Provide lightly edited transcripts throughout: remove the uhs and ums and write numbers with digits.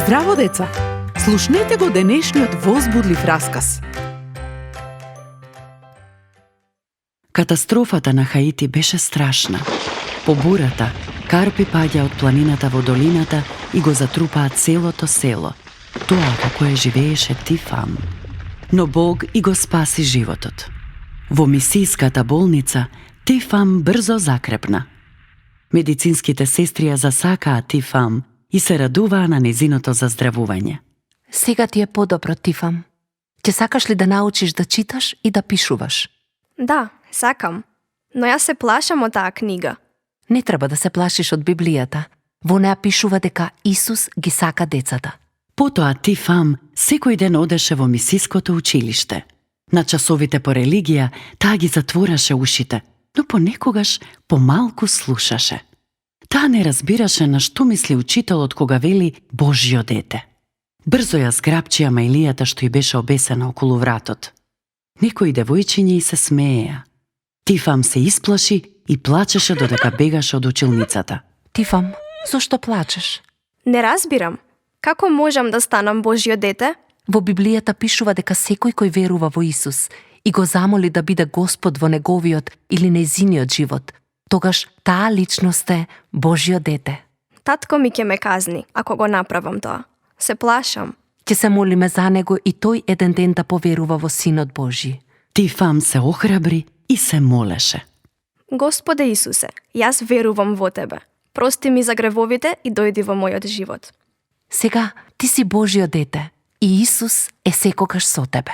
Здраво, деца! Слушнете го денешниот возбудлив расказ. Катастрофата на Хаити беше страшна. По бурата, карпи паѓа од планината во долината и го затрупаа целото село. Тоа во кое живееше Тифам. Но Бог и го спаси животот. Во мисијската болница Тифам брзо закрепна. Медицинските сестри ја засакаа Тифам и се радуваа на незиното заздравување. Сега ти е подобро, Тифам. Ќе сакаш ли да научиш да читаш и да пишуваш? Да, сакам. Но јас се плашам од таа книга. Не треба да се плашиш од Библијата. Во неа пишува дека Исус ги сака децата. Потоа Тифам секој ден одеше во мисиското училиште. На часовите по религија таа ги затвораше ушите, но понекогаш помалку слушаше. Таа не разбираше на што мисли учителот кога вели Божјо дете. Брзо ја зграбчија мајлијата што ѝ беше обесена околу вратот. Некои девојчиња и се смееја. Тифам се исплаши и плачеше додека бегаше од училницата. Тифам, зошто плачеш? Не разбирам. Како можам да станам Божјо дете? Во Библијата пишува дека секој кој верува во Исус и го замоли да биде Господ во неговиот или нејзиниот живот, тогаш таа личност е Божјо дете. Татко ми ќе ме казни, ако го направам тоа. Се плашам. Ќе се молиме за него и тој еден ден да поверува во Синот Божји. Тифам се охрабри и се молеше. Господе Исусе, јас верувам во Тебе. Прости ми за гревовите и дојди во мојот живот. Сега ти си Божјо дете и Исус е секогаш со тебе.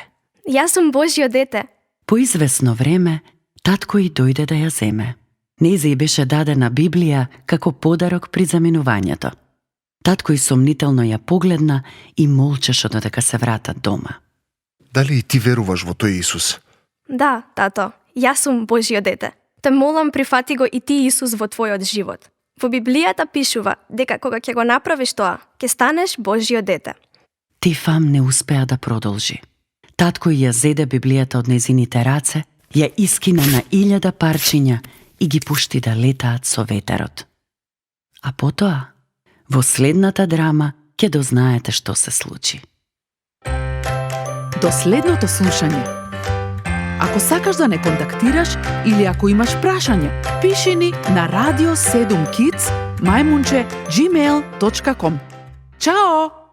Јас сум Божјо дете. По извесно време, татко и дојде да ја земе. Нејзе ѝ беше дадена Библија како подарок при заминувањето. Татко и сомнително ја погледна и молчеше додека се вратат дома. Дали и ти веруваш во тој Исус? Да, тато, јас сум Божјо дете. Те молам, прифати го и ти Исус во твојот живот. Во Библијата пишува дека кога ќе го направиш тоа, ќе станеш Божјо дете. Тифам не успеа да продолжи. Татко ја зеде Библијата од незините раце, ја искина на 1000 парчиња и ги пушти да летаат со ветерот. А потоа, во следната драма, ќе дознаете што се случи. До следното слушање. Ако сакаш да не контактираш или ако имаш прашање, пиши ни на radio7kids@gmail.com. Чао!